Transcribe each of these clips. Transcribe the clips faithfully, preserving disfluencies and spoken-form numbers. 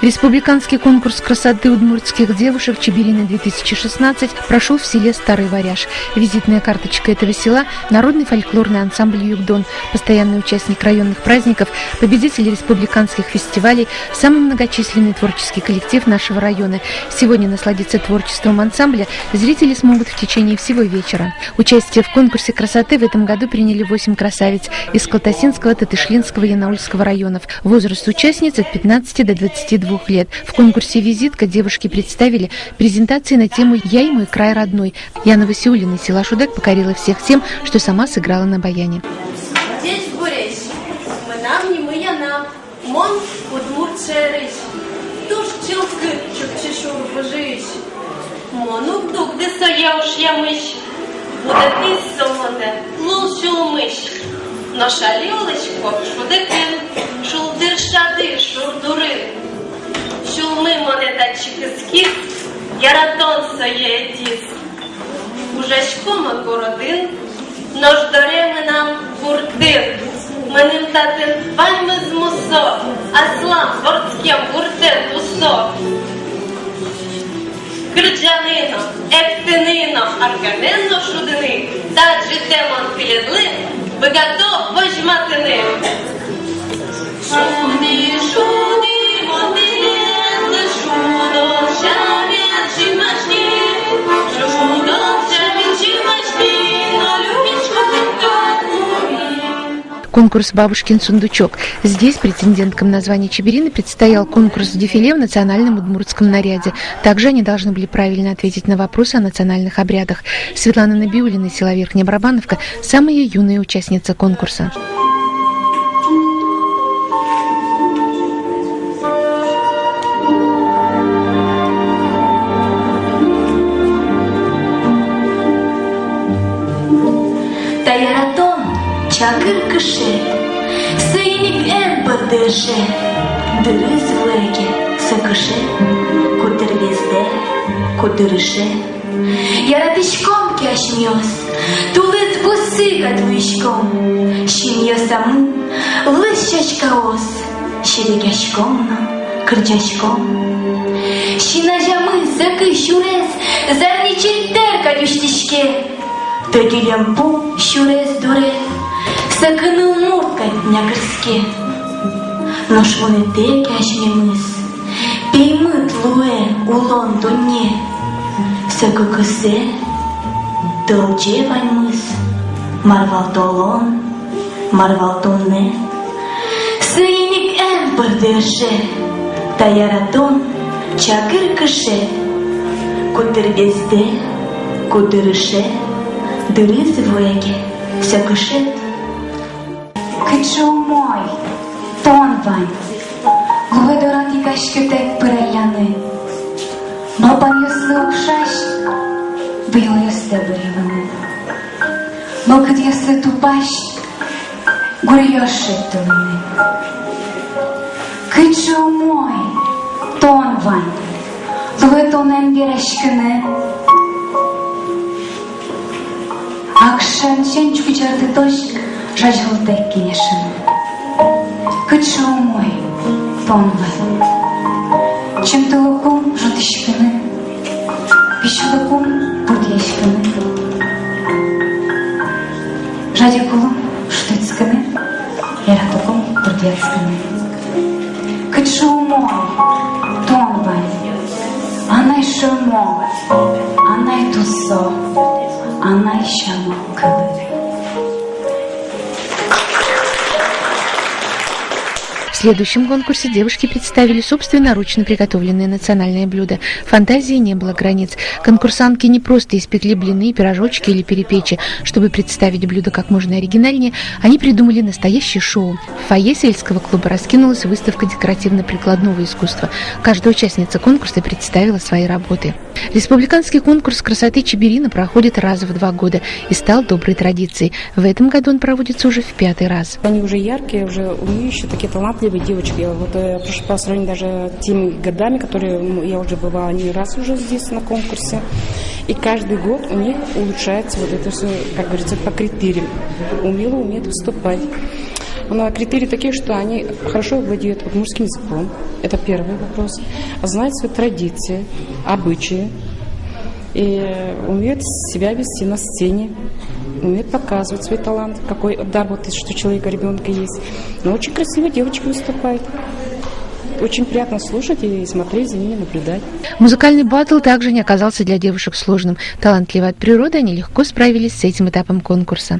Республиканский конкурс красоты удмуртских девушек «Чеберина две тысячи шестнадцать» прошёл в селе Старый Варяж. Визитная карточка этого села — народный фольклорный ансамбль «Югдон», постоянный участник районных праздников, победитель республиканских фестивалей, самый многочисленный творческий коллектив нашего района. Сегодня насладиться творчеством ансамбля зрители смогут в течение всего вечера. Участие в конкурсе красоты в этом году приняли восемь красавиц из Калтасинского, Тетышлинского и Янаульского районов. Возраст участниц от пятнадцати до двадцати двух лет. В конкурсе «Визитка» девушки представили презентации на тему «Я и мой край родной». Яна Васиуллина из села Шудэк покорила всех тем, что сама сыграла на баяне. Ӟечбуресь! Мынам нимы Яна. Мон удмурт шаерысь, туж чылкыт Чупчи шур выжыысь. Мон уг дугды сое ушъямысь, будэтӥз со монэ лул сюлмысь. Нош али улӥсько Шудэкын, шулдыр шады шур дурын. Сюлмы монэ татчы кыскиз, яратон сое ӧтиз. Ужасько мон городын, нош доре мынам гуртын. Мыным татын ваньмыз мусо, аслам вордскем гуртэ тусо. Кырӟаны но, эктыны но, аргамен но шудыны, та ӝытэ мон тӥледлы быгато возьматыны. Шуды, шуды, мон тӥледлы шудо сямен синмаськи, шудо сямен синмаськи, но любисько тӥ кадь мурт. Конкурс «Бабушкин сундучок». Здесь претенденткам на звание «Чеберина» предстоял конкурс в дефиле в национальном удмуртском наряде. Также они должны были правильно ответить на вопросы о национальных обрядах. Светлана Набиуллина из села Верхняя Барабановка — самая юная участница конкурса. Та яратон чагыр кыше, соин ик эн бӧрды эше. Дырыз вуэ ке, со кыше, куддыр бездэ, куддыр ыше. Яратӥськом ке асьмеос, тулыс бусы кадь луиськом. Синъёсамы лыз сяськаос, серекъяськом но кырӟаськом. Син азямы сокы сюрес зарни чильтэр кадь усьтӥське. Тӧдьы льӧмпу сюрес дуре сокы нылмурт кадь някырске. Нош вунэтэ ке асьмемыз, пеймыт луэ улон дунне. Сокы кысэ, тӧлӟе ваньмыз, мар вал толон, мар вал туннэ. Соин ик эн бӧрды эше, та яратон чагыр кыше. Куддыр бездэ, куддыр ыше, дырыз вуэ ке, со кышет. Кыӵе умой тон вань, луэ дорад ик аськытэк пырелляны. Малпанъёслы укшась, буёлъёстэ быръемын. Мылкыдъёслы тупась, гуръёс шедьтылыны. Кыӵе умой тон вань, луэ тонэн вераськыны. Акшен сенч кучертытозь жазьылтэк кенешыны. Кыӵе умой тон вань. Чемтылыкум ӝутӥськыны, песялыкум бурдъяськыны, жадьыкулум шутэтскыны, яратыкум бурдъяськыны. Кыӵе умой тон вань, анай шӧмо, анай тусо, анай сямо кылы. В следующем конкурсе девушки представили собственноручно приготовленное национальное блюдо. Фантазии не было границ. Конкурсантки не просто испекли блины, пирожочки или перепечи. Чтобы представить блюдо как можно оригинальнее, они придумали настоящее шоу. В фойе сельского клуба раскинулась выставка декоративно-прикладного искусства. Каждая участница конкурса представила свои работы. Республиканский конкурс красоты «Чеберина» проходит раз в два года и стал доброй традицией. В этом году он проводится уже в пятый раз. Они уже яркие, уже умеющие, такие талантливые девочки. Вот, э, прош-, по сравнению даже теми годами, которые, м, я уже бывала не раз уже здесь на конкурсе. И каждый год у них улучшается вот это всё, как говорится, по критериям. Умело умеют выступать. Но критерии такие, что они хорошо владеют удмуртским языком. Это первый вопрос. Знают свои традиции, обычаи. И умеют себя вести на сцене, умеют показывать свой талант, какой дар вот, что человека, ребёнка есть. Но очень красиво девочки выступают. Очень приятно слушать и смотреть за ними, наблюдать. Музыкальный баттл также не оказался для девушек сложным. Талантливые от природы, они легко справились с этим этапом конкурса.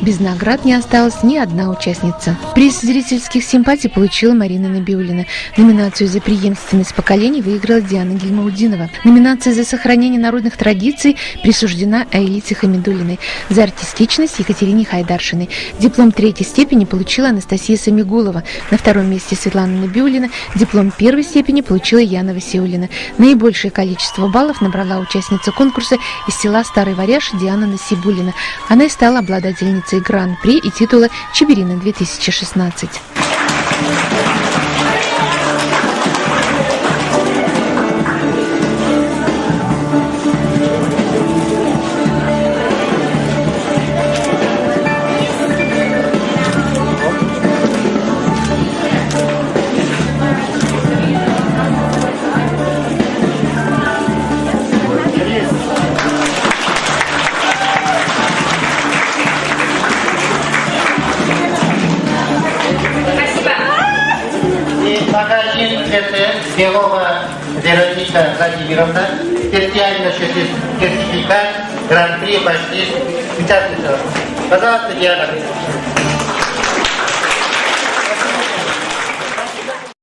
Без наград не осталась ни одна участница. Приз зрительских симпатий получила Марина Набиуллина. Номинацию за преемственность поколений выиграла Диана Гильмаутдинова. Номинация за сохранение народных традиций присуждена Аэлите Хамидуллиной. За артистичность — Екатерине Хайдаршиной. Диплом третьей степени получила Анастасия Самигулова. На втором месте — Светлана Набиуллина. Диплом первой степени получила Яна Васиуллина. Наибольшее количество баллов набрала участница конкурса из села Старый Варяш Диана Насибуллина. Она и стала обладательницей Гран-при и титула «Чеберина две тысячи шестнадцать». Белова Вероника Владимировна специально сётӥз сертификат, гран-при басьтӥз участница. Пожалуйста, Диана.